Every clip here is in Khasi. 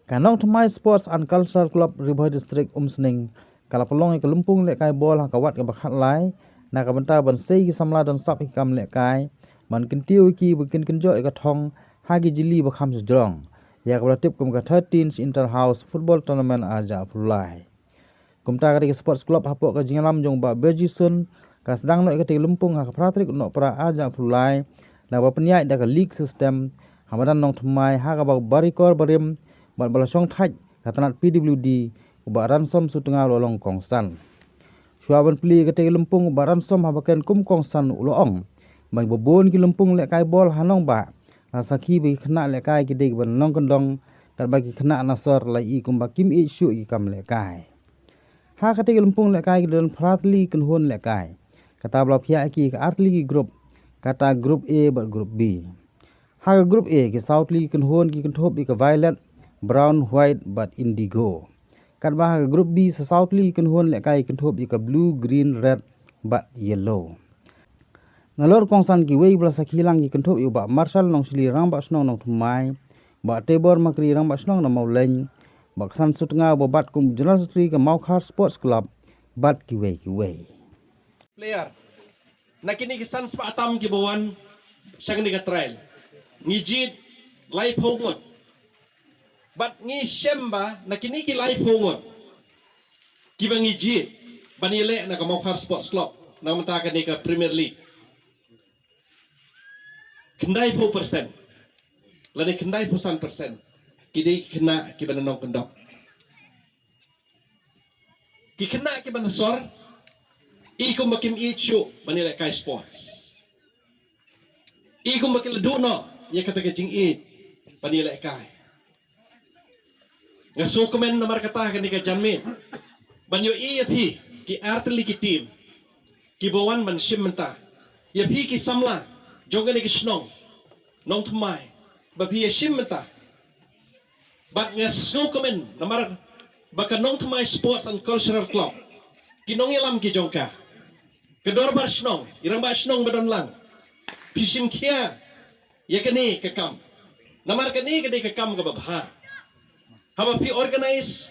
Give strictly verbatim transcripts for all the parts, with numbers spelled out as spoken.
Ka Nongthymmai Sports and Cultural Club, Ri Bhoi District, Umsning, ka la pynlong ïa ka lympung lehkai bol ha ka wat kaba khatlai na ka bynta ban sei ki samla don sap ïa ki kam lehkai, ban kyntiew ïa ki ba kin kynjoh ïa ka thong ha ki jylliew ba kham shajrong, ïa kaba la tip kum ka thirteenth Inter House Football Tournament arhajar arphew lai. Kumta, ka dei ka sports club hapoh ka jingïalam jong Bah Berjison ka la sdang noh ïa katei ka lympung ha ka phra tarik u Nohprah arhajar arphew lai, la ba pynïaid da ka league system ha madan Nongthymmai, ha kaba baroh kor barim bad ba la shongthait ka tnat P W D, u Bah Ransom Sutnga u la long kongsan. Shuwa ban plie ïa katei ka lympung, u Bah Ransom haba kren kum kongsan u la ong ba bun ki lympung lehkai bol ha nongbah la sakhi ba ki khynnah lehkai ki dei kiba nongkyndong, katba ki khynnah na sor la ïohi kumba kim ïeit shuh ïa ki kam lehkai. Ha katei ka lympung lehkai ki don phra tylli ki kynhun lehkai, kata ba la phiah ïa ki ka ar tylli ki group, kata Group A bad Group B. Ha ka Group A, ki saw tylli ki kynhun ki kynthup ïa ka violet, brown, white bad indigo, katba ha ka Group B sa saw tylli ki kynhun lehkai ki kynthup ïa ka blue, green, red bad yellow. Nalor kongsan kiwei ba la sakhi lang ki kynthup ïa u Bah Marshal Nongshli, Rangbah Shnong Nongthymmai, Bah Tebor Makri, Rangbah Shnong na Mawlein, Bah Ksan Sutnga uba bat kum General Secretary ka Mawkhar Sports Club, bad kiwei kiwei. Player na kine ki san spah tam kiba wan sha kane ka trial, ngi jied laiphew ngut. Bad ngi shem ba na kine ki laiphew ngut kiba ngi jied ban ïaleh na ka Mawkhar Sports Club na mynta kane ka Premier League, khyndaiphew percent lane khyndaiphew san percent ki dei ki khynnah kiba na nongkyndong. Ki khynnah kiba na sor, i kumba kim ïeit shuh ban ïalehkai sports, i kumba ki la duh noh ïa kata ka jingïeit ban ïalehkai. Nga sngewkmen namar kata ha kane ka janmiet ban ïohi ïa phi ki ar tylli ki team kiba wan ban shim mynta, ïa phi ki samla jong kane ka shnong Nongthymmai ba phi ïa shim mynta. Bad nga sngewkmen namar ba ka Nongthymmai Sports and Cultural Club, ki nongïalam ki jong ka, ka dorbar shnong, i rangbah shnong ba don lang, phi shim khia ïa kane ka kam. Namar kane ka dei ka kam kaba bha. Haba phi organize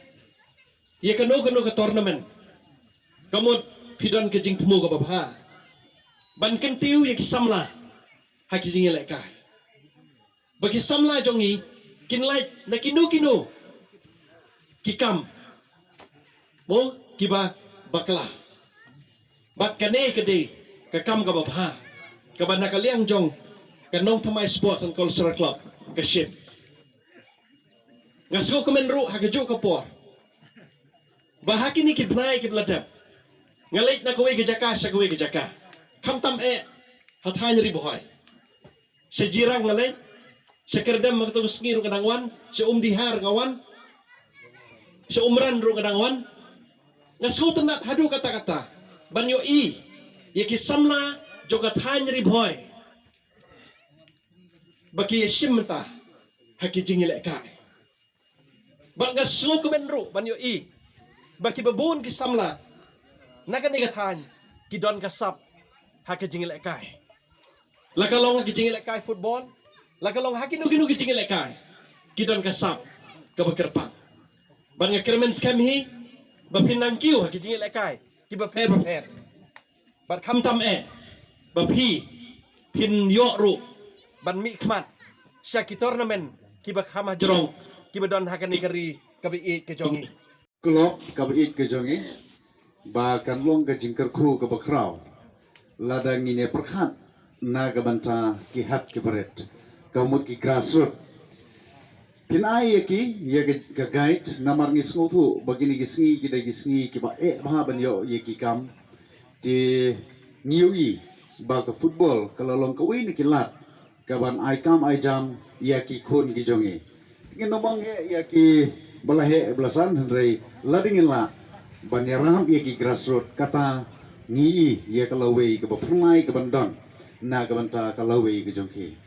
ïa kano kano ka tournament, ka mut phi don ka jingthmu kaba bha ban kyntiew ïa ki samla ha ki jingïalehkai, ba ki samla jong ngi kin lait na kino kino ki kam, mo, kiba bakla. Bad kane ka dei ka kam kaba bha kaba na ka liang jong ka Nongthymmai Sports and Cultural Club ka shim. Nga sngewkmen ruh ha kajuh ka por ba ha kine ki bnai kiba la dep, nga leit na kawei ka jaka sha kawei ka jaka, khamtam eh ha thaiñ Ri Bhoi. Sha Jirang nga leit, sha Kyrdem ha kato ka sngi ruh nga dang wan, sha Umdihar nga wan, sha Umran ruh nga dang wan. Nga sngewtynnat haduh katta katta ban ïohi ïa ki samla jong ka thaiñ Ri Bhoi ba ki ïa shim mynta ha ki jingïalehkai. Bad nga sngewkmen ruh ban ïohi ba kiba bun ki samla na kane ka thaiñ ki don ka sap ha ka jingïalehkai. La ka long ha ki jingïalehkai football, la ka long ha kino kino ki jingïalehkai, ki don ka sap kaba kyrpang. Bad nga kyrmen skhem hi ba phin nang kiew ha ki jingïalehkai kiba pher bapher. Bad khamtam eh ba phi phin ïoh ruh ban mihkhmat sha ki tournament kiba kham hajrong kiba don ha kane ka ri kaba ïeit ka jong ngi. Club kaba ïeit ka jong ngi, ba kan long ka jingkyrkhu kaba khraw lada ngin ïa pyrkhat na ka bynta ki hat ki barit, ka mut ki grassroot. Phin ai ïa ki ïa ka, ka guide, namar ngi sngewthuh ba kine ki sngi ki dei ki sngi kiba eh bha ban ïoh ïa ki kam. Te ngi ïohi ba ka football ka la long kawei na ki lad kaban ai kam ai jam ïa ki khun ki jong ngi. Ngin ym ong eh ïa kiba la heh ba la san, hynrei lada ngin lah ban ïarap ïa ki grassroot, kata ngi i ïa ka lawei kaba phyrnai kaban don na ka bynta ka lawei ka jong ki.